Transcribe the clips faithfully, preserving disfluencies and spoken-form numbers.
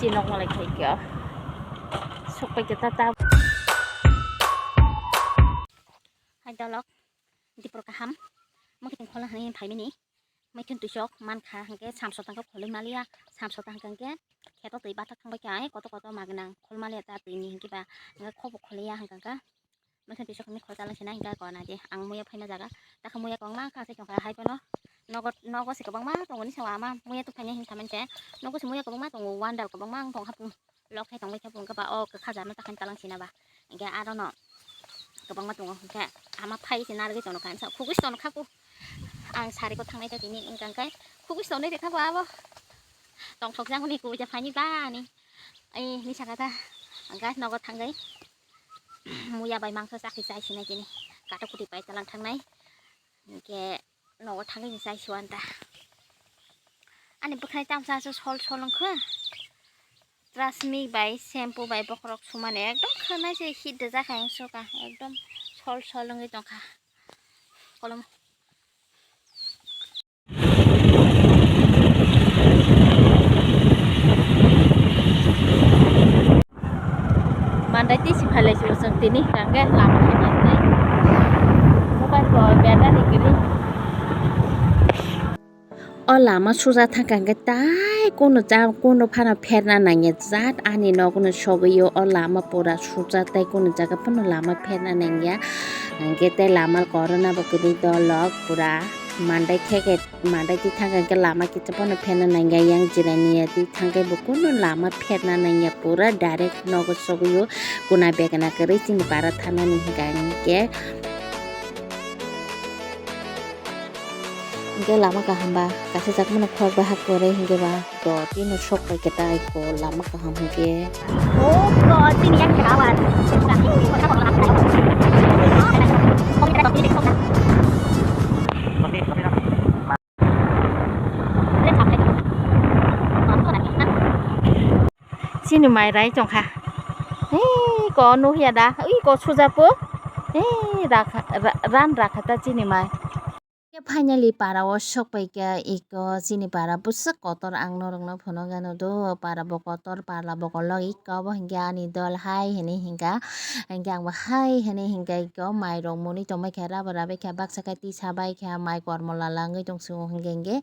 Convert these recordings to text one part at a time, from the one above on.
Nok malai khai khe. Sok pai khe ta ta. Hai dolok, dipor kaham. Mokhe tong khola hani phaimani. Maithun tuisok mankha hwnkhe samsok tangkhe kholwi maliya. Samsok tangkhe hwnkhe kheto twi bathak thangbai kha, ai koto koto magnang khol maliya ta twini hwnkhe ba hwnkhe khobo kholiya hwnkha khe. Maithun tuisok hwnwi khol chalwng sinai hwnkhe kona di ang muya phaima jaga. Takha muya kwbangma kha se tongkha hai phano nogo, nogo se kwbangma tongo ni sawa ama muya tongphaini hwnkha mankhe nogo se muya kwbangma tongo, wonder kwbangma wng tongkha. Lok khai tongbai khe bo hwnkhe ba o kwkha jano takhan talang sina ba. Hwnkhe aro no kwbangma tongo hwnkhe ama phai se narwgwi tongo kaisa khugui se tongo kha ku. Ang sari ko thangnai ta tini wngkha khe khugui se tongnai rikha bo abo. Tongthok jang hwnwi kubui ta phaini ba ani. Ai ni saka ta hwnkhe nogo thangwi muya bai mangsa chakri chai sinai tini. Kato kuti pai talang thangnai. Hwnkhe nogo thangwi ni chai siwan ta. Ani bwkhwnai tamsa aswk sol sol wngkha. Trust me bai shampoo bai bokhorok sumani ekdom khwnai se hit rijak hai wngsuka ekdom sol sol wngwi tongkha. Kolom. Mandai tisi phailai se bo chwng tini hwnkhe lama khe manwi mobile bo battery kwrwi. O lama suja thangkha hwnkhe tai kunu cha kunu phano pherna nangya jat ani nokno sogwi o lama pura suja tai kunu jaga phano lama pherna nangya hwnkhe tai lama corona bo kwrwi dolok pura mandai theke. Mandai twi thangkha hwnkhe lama kisa phano pherna nangya, yang jirani ya twi thangkhe bo kunu lama pherna nangya, pura direct nogo sogwi o kuna begana kwrwi chini para thanani hwnkha hwnkhe. Hwnkhe lama kaham ba kaisa jak mano khorokbai ha kwrwi hwnkhe ba to tino sok bai khe tai ko lama kaham hwnkhe. Oh God, chini yang khabar. Chini mai rai tongkha. Hei, ko nuhya da. Ui, ko sujapo. Hei, rakha, ra-, ran rakha ta chini mai. Finally, para o sok pai kha, iko chini para bwswk kotor ang norok no phunuk gano do. Para bo kotor, pala bo kolok, iko bo hinkhe ani dol hai hinui hinkha. Hinkhe ang bo hai hinui hinkha, iko mai rok muni tongbai kha, raba rabai kha, baksa khe tisa bai kha, mai kormo lala wngwi tong sio hinkhe hinkhe.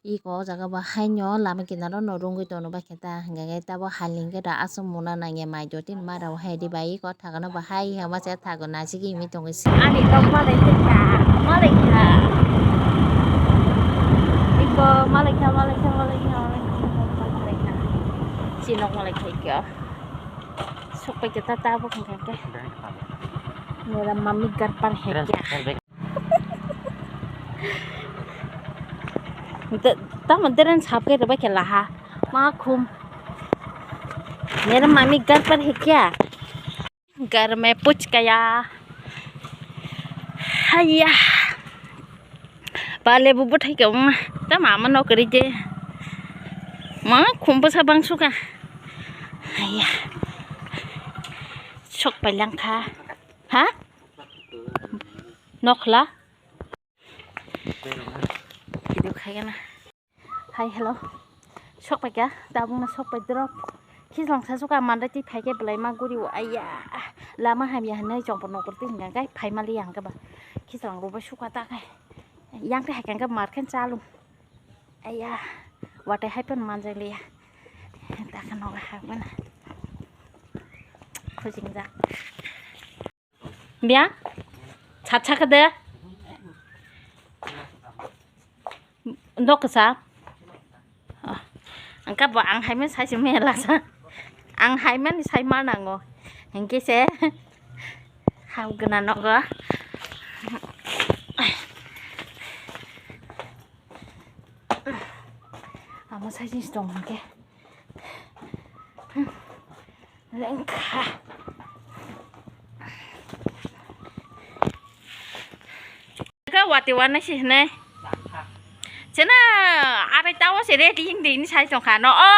Iko o jaga bo haino lama kinaro no rungwi tono bai khe ta, hinkhe khe tabo hali hinkhe da aswk muna nangya mai do tin ma rao hai di bai iko thagano bo hai hama se thago nasigi himwi tongwi se. Ani tok malai kha, malai kha. Iko malai kha, malai kha, malai kha, malai kha, malai kha. Si nok malai kha ikya. Sok pai khe ta ta bo khe khe. Mera mami gar par hai kya. Tamo deren sap khe rwbai khe laha. Ma khum. Mere mami gar par hai kya? Gar mein puch gaya. Haiya. Pale bu bwthai khe wngma. Tamo ama nokri je. Ma khum bwsa bang suka. Haiya. Sok pai lang kha. Ha? Nokhla. Video khaigana. Hai, hello. Sok pai kha, tabuk na sok pai drop. Khislong sa suka mandai twi phai khe belai ma guri o. Aiya, lama hamya hinui chongpor nokpor twi hwnka khe phai mali ya hwnka ba. Khislong rwbai suka ta khe. Yang twi hai khe mar khe chalung. Aiya, watai hai phano manjak liya. Ta khe nogo hakmana. Khujingjak. Bia? Chat chat de. Dok sa. Angka bo ang hai men sai se mela sa. Ang hai men sai ma nango. Hengke se. Hau gana nogo. Amo sai jis tong hengke. Lengkha. Ka wati wana si hne. Chena arai tawo se re ting ding sai tong kha no. O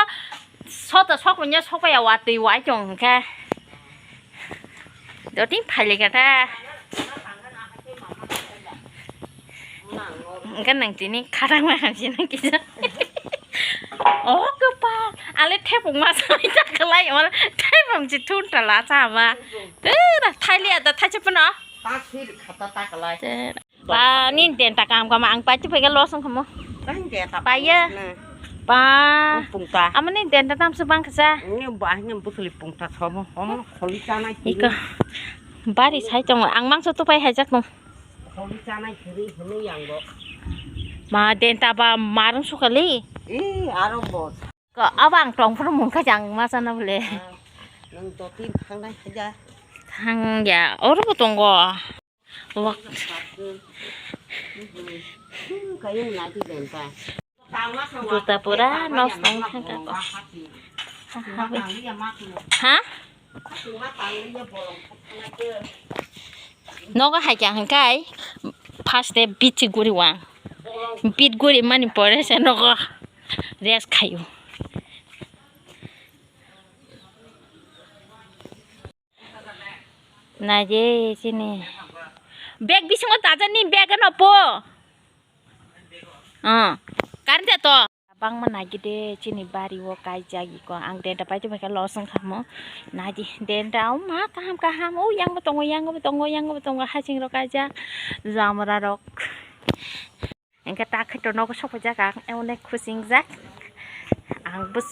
soto sok nya sok ya wati wai tong kha. Doti phai le kha ta. Engka nang tini kharang ma hamsi nang kisa. O kwpal, ale thepung ma sai ta kalai, o thepung chi thun ta la cha ma. Te da thai le da thai che pano. Ta sir khata ta kalai. Te ba ni den ta kam kam ang pa chi pega los ang kamo. Tang de ta. Ba ya. Na. Ba. Pung ta. Ama ni den ta tam se bang kasa. Ni ba ni butli pung ta thomo. Om kholi cha nai. Iko. Bari sai tong ang mangso tu pai hai jak nung. Kholi chanai khiri hwnwi ang bo. Ma den ta ba marung sukali. Ee, aro bo. Ko abang tong phuru mungkha jang ma chana bole. Ah, nang doti thangnai khaja. Thang ya, oro bo tongo. Wak. Hmm, kayung nadi den ta. Juta pura nos tong thangka ko. Ha? Nogo hai kya hwnkai first day bit si guri wang. Bit guri mani pore se nogo rest khayu. Naje sini. Bag bisingo taja ni bag no po. Ah, karja to. Bangma nagide chini bari o kaijak iko. Ang denta paito bai khe los wngkha mo. Nadi denta o ma kaham kaham. O yang bo tongo, yang bo tongo, yang bo tongo. Haching rok kaijak. Jamra rok. Engke tak khe to nogo sok jak ang. Onek khusingjak. Ang bus.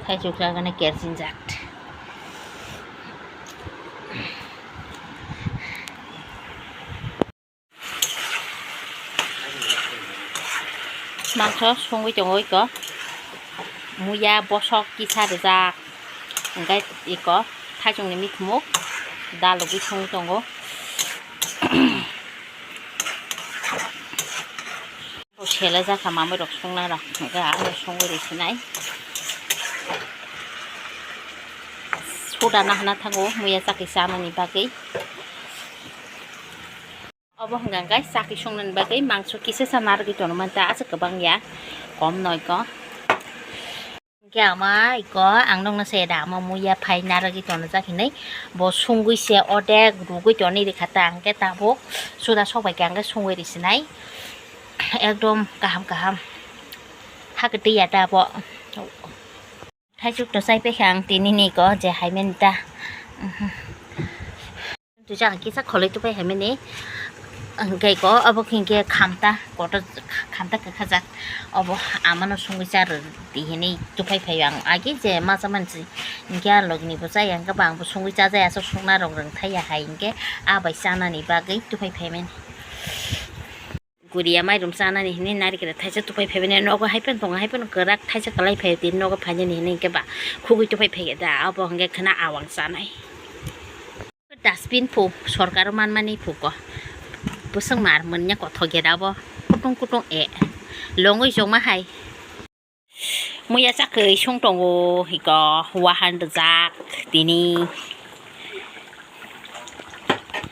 Thaichuk chagani kerchin jat. Mangso songwi tongo iko. Muya bosok kisa rijak. Hingke iko thaichungni mikhumu dalogwi songwi tongo. Bo sele jakha mamwi rok songnai rok hingke ano songwi risinai. Soda nahana thango muya chakri chanani bagwi. Obo hwnka hwnkhe chakri songnani bagwi mangso kisa sa narwgwi tongo manta aswk kwbang ya kom noi ko. Hwnkhe ama iko ang nokno se da ama muya phai narwgwi tonjak hinwi bo sungwi se odek rugwi tonwi rikha ta hwnkhe tabuk suda sok bai khe hwnkhe sungwi risinai ekdom kaham kaham ha kwtwi ya ta bo. Thaichuk to chai paikha ang tini ni ko je hai mani ta. Twi chakha kisa kholoi tupai hai mani. Hingke ko obo hingke khamta kotor khamta kwkhajak. Obo amano songwi cha rw di hinwi tupai phaio ang agi je masa mansi hingke a logini bo chaya hingke bo ang bo songwi cha jaya aswk songna rok rwng thai ya hai hingke a bai chanani bagwi tupai phai mani. Guriya mairum chanani hinwi narikra thaisa tupai phaimani nogo hai phano tongo hai phano kwrak thaisa kwlai phaio tini nogo phainani hinwi hwnkhe ba khugui tupai phaiya da abo hwnkhe khwna awang chanai. Dustbin phu sorkaro manmani phuko bwswk mar manya kothok ya da abo kutung kutung e longwi chongma hai. Muya chakri song tongo hiko wahan rijak tini.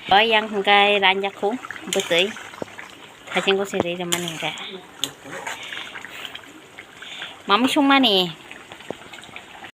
O yang hingkai ranjak khu bwtwi thajingo se ri rwmani hingka. Mamui songmani